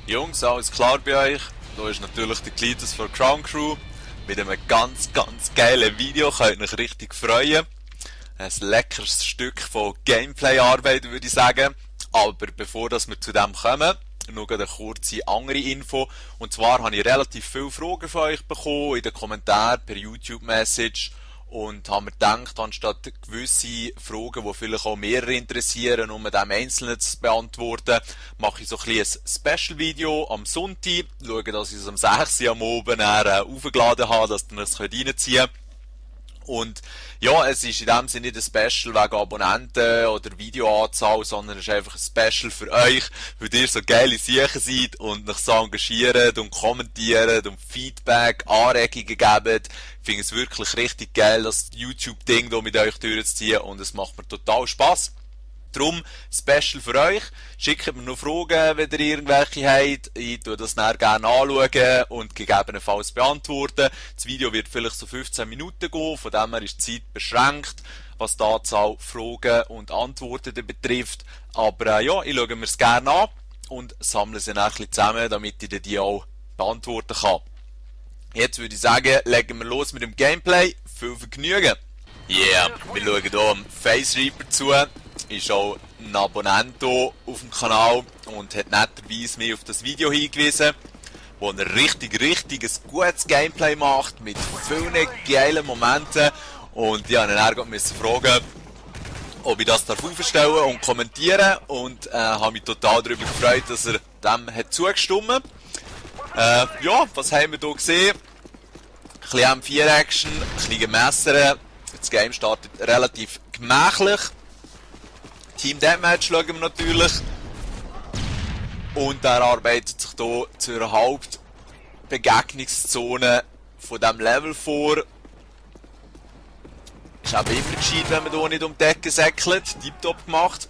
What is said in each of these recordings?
Jungs, alles klar bei euch? Da ist natürlich der Cletus von Crown Crew mit einem ganz geilen Video, könnt euch richtig freuen. Ein leckeres Stück von Gameplay-Arbeit, würde ich sagen. Aber bevor wir zu dem kommen, noch eine kurze andere Info. Und zwar habe ich relativ viele Fragen von euch bekommen in den Kommentaren per YouTube-Message. Und habe mir gedacht, anstatt gewisse Fragen, die vielleicht auch mehrere interessieren, um dem Einzelnen zu beantworten, mache ich so ein bisschen ein Special-Video am Sonntag. Schaue, dass ich es am 6 Uhr am Abend aufgeladen habe, dass ihr es reinziehen könnt. Und ja, es ist in dem Sinne nicht ein Special wegen Abonnenten oder Videoanzahl, sondern es ist einfach ein Special für euch, weil ihr so geile Sachen seid und euch so engagiert und kommentiert und Feedback, Anregungen gebt. Ich finde es wirklich richtig geil, das YouTube-Ding hier mit euch durchzuziehen und es macht mir total Spass. Darum, Special für euch. Schickt mir noch Fragen, wenn ihr irgendwelche habt. Ich tue das dann gerne anschauen und gegebenenfalls beantworten. Das Video wird vielleicht so 15 Minuten gehen, von dem her ist die Zeit beschränkt, was die Anzahl Fragen und Antworten betrifft. Aber ja, ich schaue mir es gerne an und sammle sie dann ein bisschen zusammen, damit ich die auch beantworten kann. Jetzt würde ich sagen, legen wir los mit dem Gameplay. Viel Vergnügen! Yeah, wir schauen hier am Face Reaper zu. Ist auch ein Abonnent hier auf dem Kanal und hat netterweise mich auf das Video hingewiesen, wo er richtig ein gutes Gameplay macht, mit vielen geilen Momenten. Und ich musste dann fragen, ob ich das aufstellen und kommentieren und habe mich total darüber gefreut, dass er dem hat zugestimmt. Ja, was haben wir hier gesehen? Ein bisschen M4-Action, ein bisschen gemessert. Das Game startet relativ gemächlich. Team Deathmatch schauen wir natürlich. Und er arbeitet sich hier zur Hauptbegegnungszone von diesem Level vor. Ist auch immer gescheit, wenn man hier nicht um die Ecke säckelt. Tiptop gemacht.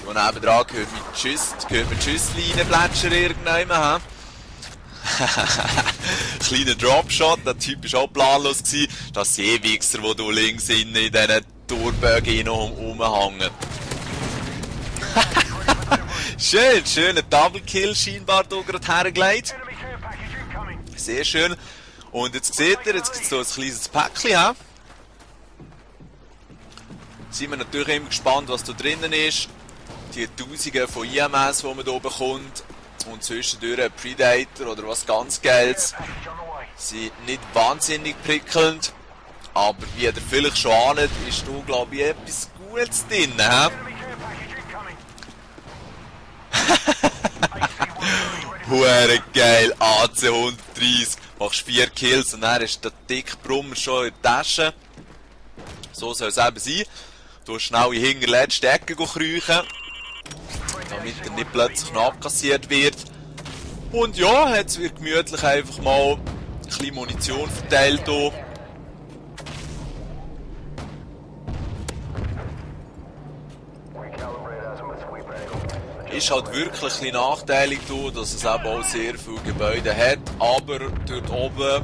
Und nebendran hört man Schüsslein plätschern irgendwann. Kleiner Dropshot, der Typ war auch planlos gewesen. Das Seewichser, der hier links in diesen Torbögen rumhängen. Schöner Double Kill scheinbar hier gerade hergelegt. Sehr schön. Und jetzt seht ihr, jetzt gibt es hier ein kleines Päckchen. Sind wir natürlich immer gespannt, was da drinnen ist. Die Tausende von IMS, die man hier bekommt. Und zwischendurch ein Predator oder was ganz Geiles. Sind nicht wahnsinnig prickelnd. Aber wie ihr vielleicht schon ahnt, ist da, glaube ich, etwas Gutes drin. Huere geil, AC 130. Machst 4 Kills und dann ist der dicke Brummer schon in der Tasche. So soll es eben sein. Du hast schnell in die hinterletzte Ecke kriechen, damit er nicht plötzlich noch abkassiert wird. Und ja, jetzt wird gemütlich einfach mal ein bisschen Munition verteilt hier. Ist halt wirklich ein bisschen nachteilig hier, dass es eben auch sehr viele Gebäude hat, aber dort oben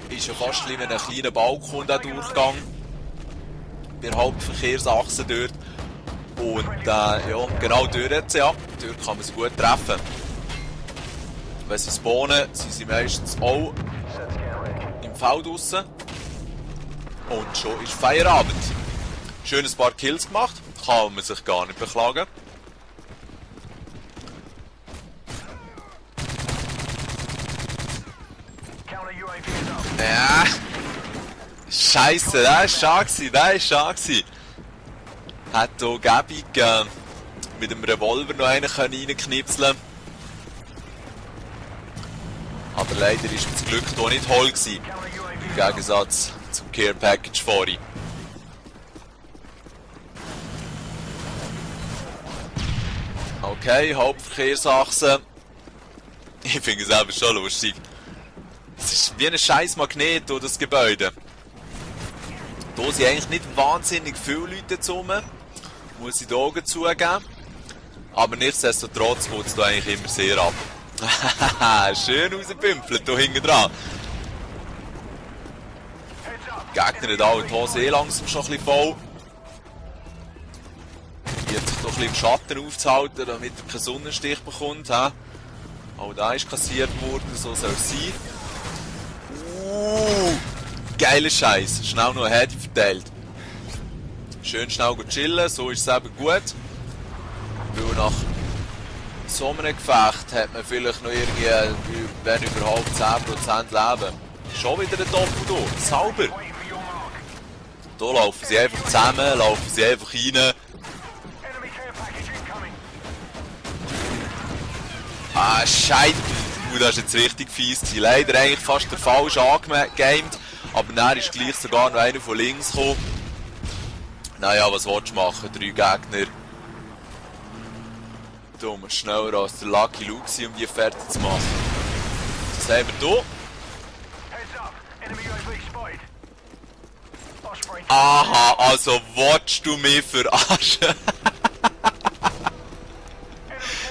ist ja fast ein bisschen ein kleiner Balkon der Durchgang bei der Hauptverkehrsachse dort. Und ja, genau dort jetzt, ja, dort kann man es gut treffen. Wenn sie spawnen, sind sie meistens auch im Feld draussen. Und schon ist Feierabend. Schön ein paar Kills gemacht, kann man sich gar nicht beklagen. Ja, Scheiße, der ist schade gewesen. Hat hier Gäbig mit dem Revolver noch einen reinknipseln können. Aber leider war das Glück hier nicht voll gewesen. Im Gegensatz zum Care Package vorhin. Okay, Hauptverkehrsachse. Ich finde es selber schon lustig. Es ist wie ein scheiß Magnet hier, das Gebäude. Hier sind eigentlich nicht wahnsinnig viele Leute rum, muss ich die Augen zugeben. Aber nichtsdestotrotz geht es hier eigentlich immer sehr ab. Schön rausgepümpelt hier hinten dran. Die Gegner da und die Hose langsam schon ein bisschen voll. Wird sich doch ein bisschen im Schatten aufzuhalten, damit er keinen Sonnenstich bekommt. He? Auch da ist kassiert worden, so soll es sein. Geiler Scheiß. Schnell noch ein Handy verteilt. Schön schnell chillen, so ist es eben gut. Weil nach so einem Gefecht hat man vielleicht noch irgendwie, wenn überhaupt 10% Leben. Schon wieder ein Doppel hier. Sauber. Hier laufen sie einfach zusammen, laufen sie einfach rein. Ah, Scheiße. Das ist jetzt richtig fies gewesen. Leider eigentlich fast der falsch angegamed. Aber dann ist gleich sogar noch einer von links gekommen. Naja, was willst du machen? 3 Gegner. Da muss schneller als der Lucky Luke sein, um die fertig zu machen. Was haben wir hier? Aha, also willst du mich verarschen?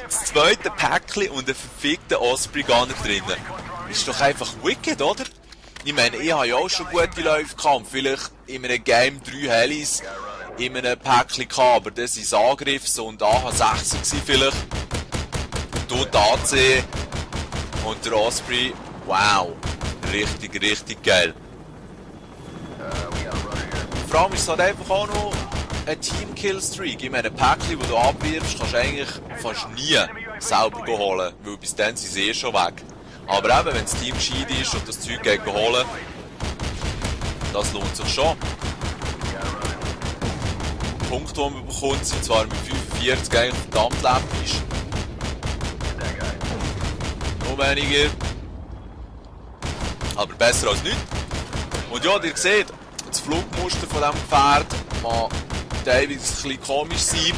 Das zweite Päckchen und ein verfickter Osprey gar nicht drin. Ist doch einfach wicked, oder? Ich meine, ich habe ja auch schon gute Läufe gehabt. Vielleicht in einem Game 3 Helis in einem Päckchen gehabt, aber das sind Angriffs und AH-6 vielleicht. Und dort AC und der Osprey. Wow. Richtig, richtig geil. Vor allem ist es halt einfach auch noch ein Team-Kill-Streak. Ich meine, ein Päckchen, das du abwirfst, kannst du eigentlich fast nie selber holen, weil bis dann sind sie schon weg. Aber eben, wenn das Team Scheid ist und das Zeug geht holen, das lohnt sich schon. Die Punkte, die man bekommt, sind zwar mit 45 eigentlich verdammt läppisch. Noch weniger. Aber besser als nichts. Und ja, ihr seht, das Flugmuster von diesem Pferd mag teilweise ein bisschen komisch sein.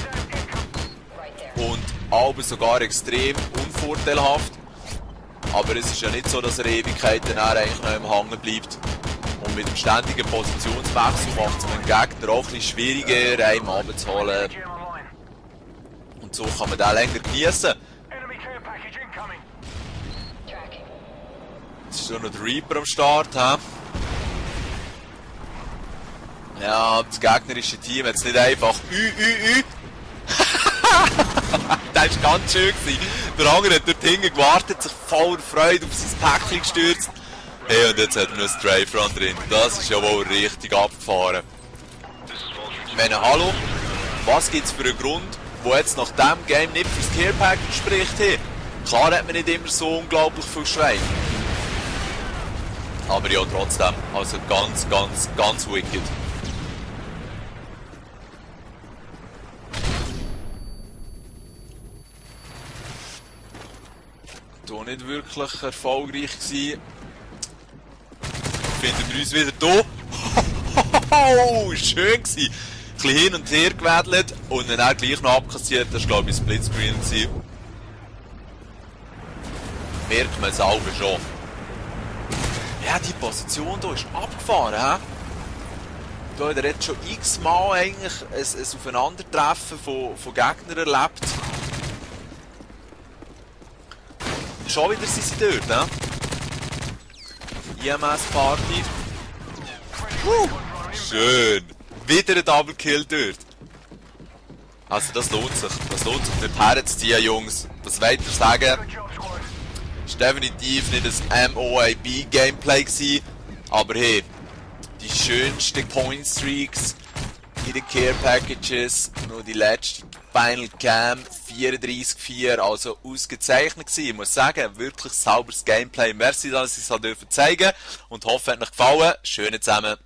Und aber sogar extrem unvorteilhaft. Aber es ist ja nicht so, dass er Ewigkeiten eigentlich noch im Hangen bleibt. Und mit dem ständigen Positionswechsel macht es dem Gegner auch ein bisschen schwieriger, einen abzuholen. Und so kann man den länger genießen. Jetzt ist noch der Reaper am Start. He? Ja, das gegnerische Team hat es nicht einfach Das war ganz schön. Der andere hat dort hinten gewartet, sich voller Freude auf sein Päckchen gestürzt. Hey, und jetzt hat er noch ein Strafe Run drin. Das ist ja wohl richtig abgefahren. Ich meine, hallo, was gibt es für einen Grund, der jetzt nach diesem Game nicht fürs Care Package spricht? Hey, klar hat man nicht immer so unglaublich viel Schwein. Aber ja, trotzdem, also ganz, ganz, ganz wicked. Hier nicht wirklich erfolgreich gewesen. Finden wir uns wieder hier. Oh, schön gewesen. Ein bisschen hin und her gewedelt und dann auch gleich noch abkassiert. Das war, glaube ich, ein Splitscreen gewesen. Merkt man es auch schon. Ja, die Position hier ist abgefahren, hä? Da hat er jetzt schon x-mal eigentlich ein Aufeinandertreffen von Gegnern erlebt. Schon wieder sind sie dort, ne? IMS-Party. Schön! Wieder ein Double Kill dort. Also das lohnt sich. Das lohnt sich dort herzuziehen, Jungs. Was wollt ihr sagen? Es war definitiv nicht ein MOAB-Gameplay gewesen. Aber hey, die schönsten Point-Streaks in den Care-Packages. Nur die letzte Final Cam 34-4, also ausgezeichnet gewesen. Ich muss sagen, wirklich sauberes Gameplay. Merci, dass ich es zeigen durfte und hoffe, es hat euch gefallen. Schöne zusammen.